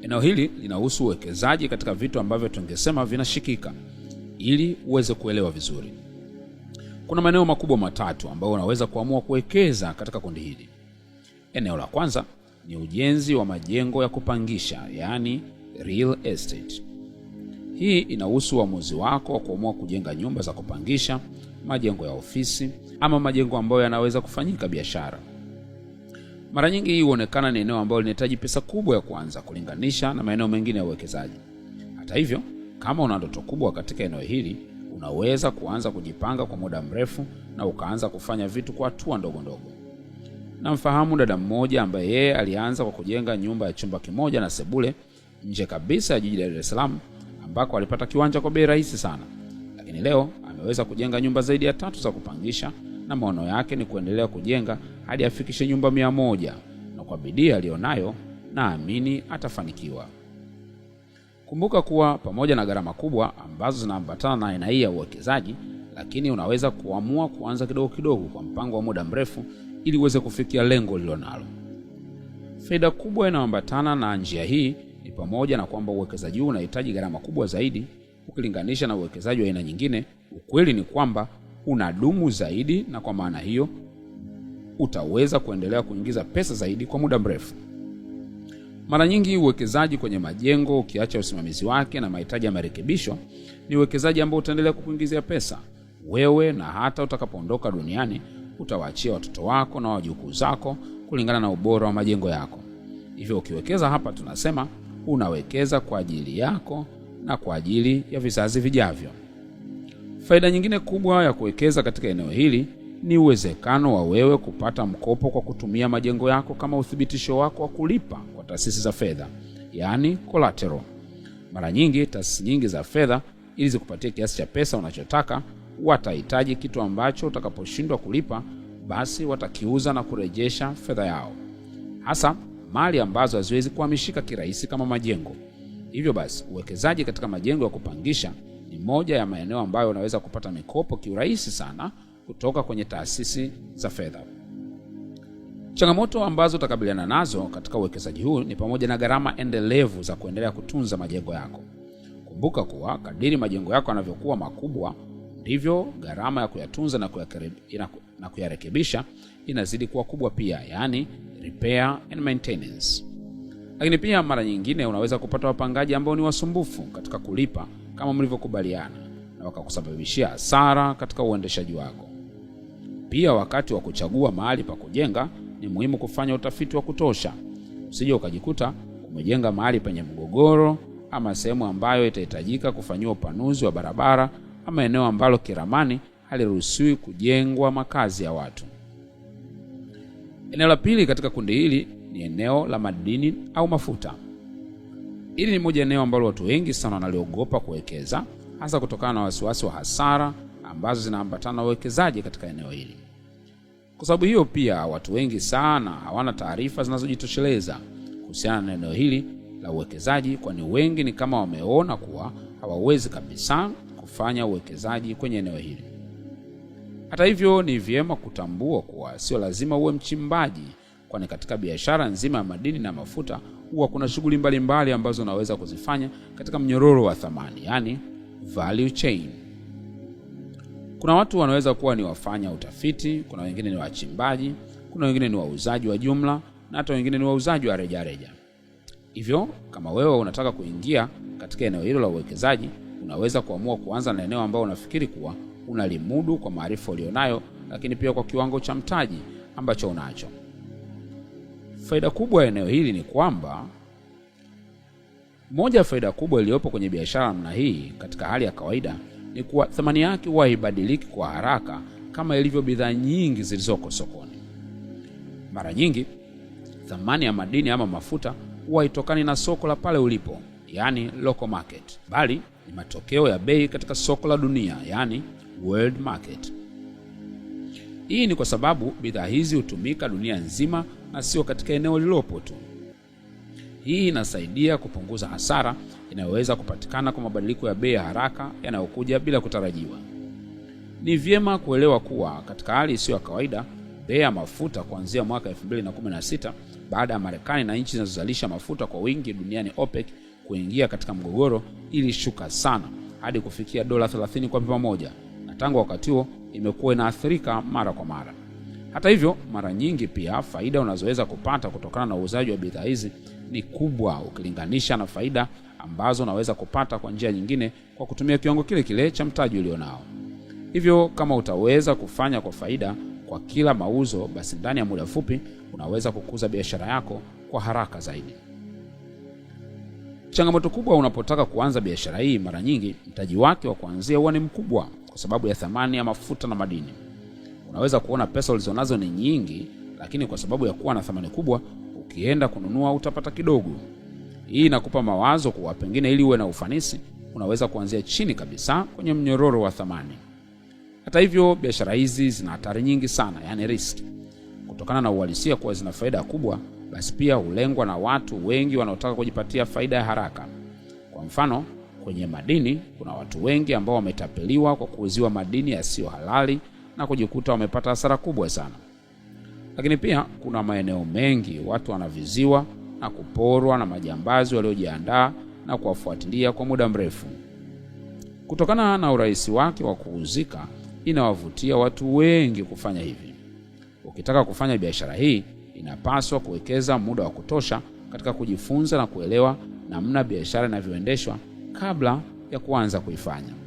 Eneo hili linahusu uwekezaji katika vitu ambavyo tungesema vinashikika ili uweze kuelewa vizuri. Kuna maeneo makubwa matatu ambayo unaweza kuamua kuwekeza katika kundi hili. Eneo la kwanza ni ujenzi wa majengo ya kupangisha, yaani real estate. Hii inahusu uamuzi wako wa kuamua kujenga nyumba za kupangisha, majengo ya ofisi ama majengo ambayo yanaweza kufanyika biashara. Mara nyingi hii huonekana ni eneo ambalo linahitaji pesa kubwa ya kuanza kulinganisha na maeneo mengine ya uwekezaji. Hata hivyo, kama una ndoto kubwa katika eneo hili, unaweza kuanza kujipanga kwa muda mrefu na ukaanza kufanya vitu kwa hatua ndogo ndogo. Namfahamu dada mmoja ambaye yeye alianza kwa kujenga nyumba ya chumba kimoja na sebule nje kabisa ya jiji la Dar es Salaam, ambako alipata kiwanja kwa bei rahisi sana, lakini leo ameweza kujenga nyumba zaidi ya 3 za kupangisha, na maono yake ni kuendelea kujenga hadi afikishe nyumba 100, na kwa bidii aliyonayo naamini atafanikiwa. Kumbuka kuwa pamoja na gharama kubwa ambazo zinaambatana na aina hii ya uwekezaji, lakini unaweza kuamua kuanza kidogo kidogo kwa mpango wa muda mrefu ili uweze kufikia lengo ulilonalo. Faida kubwa inayoambatana na njia hii ni pamoja na kwamba uwekezaji huu unahitaji gharama kubwa zaidi ukilinganisha na uwekezaji wa aina nyingine. Ukweli ni kwamba unadumu zaidi, na kwa maana hiyo utaweza kuendelea kuingiza pesa zaidi kwa muda mrefu. Mara nyingi uwekezaji kwenye majengo, ukiacha usimamizi wake na mahitaji ya marekebisho, ni uwekezaji ambao utaendelea kukuingizia pesa wewe, na hata utakapoondoka duniani utawaachia watoto wako na wajukuu zako kulingana na ubora wa majengo yako. Hivyo ukiwekeza hapa, tunasema unawekeza kwa ajili yako na kwa ajili ya vizazi vijavyo. Faida nyingine kubwa ya kuwekeza katika eneo hili ni uwezekano wa wewe kupata mkopo kwa kutumia majengo yako kama uthibitisho wako wa kulipa kwa taasisi za fedha, yaani collateral. Mara nyingi taasisi nyingi za fedha ili zikupatie kiasi cha pesa unachotaka, watahitaji kitu ambacho utakaposhindwa kulipa basi watakiuza na kurejesha fedha yao, hasa mali ambazo haziwezi kuhamishika kirahisi kama majengo. Hivyo basi uwekezaji katika majengo ya kupangisha ni moja ya maeneo ambayo unaweza kupata mikopo kiurahisi sana kutoka kwenye taasisi za fedha. Changamoto ambazo utakabiliana nazo katika uwekezaji huu ni pamoja na gharama endelevu za kuendelea kutunza majengo yako. Kumbuka kuwa kadiri majengo yako yanavyokuwa makubwa, ndivyo gharama ya kuyatunza na kuyarekebisha inazidi kuwa kubwa pia, yaani repair and maintenance. Lakini pia mara nyingine unaweza kupata wapangaji ambao ni wasumbufu katika kulipa kama mlivyokubaliana, na wakakusababishia hasara katika uendeshaji wako. Pia wakati wa kuchagua mahali pa kujenga ni muhimu kufanya utafiti wa kutosha. Usije ukajikuta umejenga mahali penye mgogoro ama sehemu ambayo itahitajika kufanyiwa upanuzi wa barabara ama eneo ambalo kiramani haliruhusiwi kujengwa makazi ya watu. Eneo la pili katika kundi hili ni eneo la madini au mafuta. Hili ni moja eneo ambalo watu wengi sana wanaliogopa kuwekeza, hasa kutokana na wasiwasi wa hasara ambazo zinaambatana na uwekezaji katika eneo hili. Kwa sababu hiyo pia watu wengi sana hawana taarifa zinazojitosheleza kuhusiana na eneo hili la uwekezaji, kwani wengi ni kama wameona kuwa hawawezi kabisa kufanya uwekezaji kwenye eneo hili. Hata hivyo, ni vyema kutambua kuwa sio lazima uwe mchimbaji, kwani katika biashara nzima ya madini na mafuta huwa kuna shughuli mbalimbali ambazo unaweza kuzifanya katika mnyororo wa thamani, yani value chain. Kuna watu wanaweza kuwa ni wafanya utafiti, kuna wengine ni wachimbaji, kuna wengine ni wauzaji wa jumla na hata wengine ni wauzaji wa rejareja. Hivyo kama wewe unataka kuingia katika eneo hilo la uwekezaji, unaweza kuamua kuanza na eneo ambalo unafikiri kuwa unalimudu kwa maarifa ulionayo, lakini pia kwa kiwango cha mtaji ambacho unacho. Faida kubwa ya eneo hili ni kwamba moja ya faida kubwa iliyopo kwenye biashara namna hii katika hali ya kawaida ni kuwa thamani yake huwa haibadiliki kwa haraka kama ilivyo bidhaa nyingi zilizoko sokoni. Mara nyingi thamani ya madini ama mafuta huwa haitokani na soko la pale ulipo, yani local market, bali ni matokeo ya bei katika soko la dunia, yani world market. Hii ni kwa sababu bidhaa hizi hutumika dunia nzima na sio katika eneo lilopo tu. Hii inasaidia kupunguza hasara inayoweza kupatikana kwa mabadiliko ya bei ya haraka yanayokuja bila kutarajiwa. Ni vyema kuelewa kuwa katika hali isiyo ya kawaida, bei ya mafuta kuanzia mwaka 2016 baada ya Marekani na nchi zinazozalisha mafuta kwa wingi duniani OPEC kuingia katika mgogoro, ilishuka sana hadi kufikia dola 30 kwa pipa moja, na tangu wakati huo imekuwa inaathirika mara kwa mara. Hata hivyo, mara nyingi pia faida unazoweza kupata kutokana na uuzaji wa bidhaa hizi ni kubwa ukilinganisha na faida ambazo unaweza kupata kwa njia nyingine kwa kutumia kiwango kile kile cha mtaji ulionao. Hivyo kama utaweza kufanya kwa faida kwa kila mauzo, basi ndani ya muda mfupi unaweza kukuza biashara yako kwa haraka zaidi. Changamoto kubwa unapotaka kuanza biashara hii, mara nyingi mtaji wake wa kuanzia huwa ni mkubwa kwa sababu ya thamani ya mafuta na madini. Unaweza kuona pesa ulizonazo ni nyingi, lakini kwa sababu ya kuwa na thamani kubwa, ukienda kununua utapata kidogo. Hii inakupa mawazo kuwa pengine ili uwe na ufanisi, unaweza kuanzia chini kabisa kwenye mnyororo wa thamani. Hata hivyo, biashara hizi zina hatari nyingi sana, yani risk. Kutokana na uhalisia kuwa zina faida kubwa, basi pia hulengwa na watu wengi wanaotaka kujipatia faida ya haraka. Kwa mfano, kwenye madini kuna watu wengi ambao wametapeliwa kwa kuuziwa madini yasiyo halali na kujikuta wamepata hasara kubwa sana. Lakini pia kuna maeneo mengi watu wanaviziwa na kuporwa na majambazi waliojiandaa na kuwafuatilia kwa muda mrefu. Kutokana na urahisi wake wa kuuzika, inawavutia watu wengi kufanya hivi. Ukitaka kufanya biashara hii, inapaswa kuwekeza muda wa kutosha katika kujifunza na kuelewa namna biashara inavyoendeshwa kabla ya kuanza kuifanya.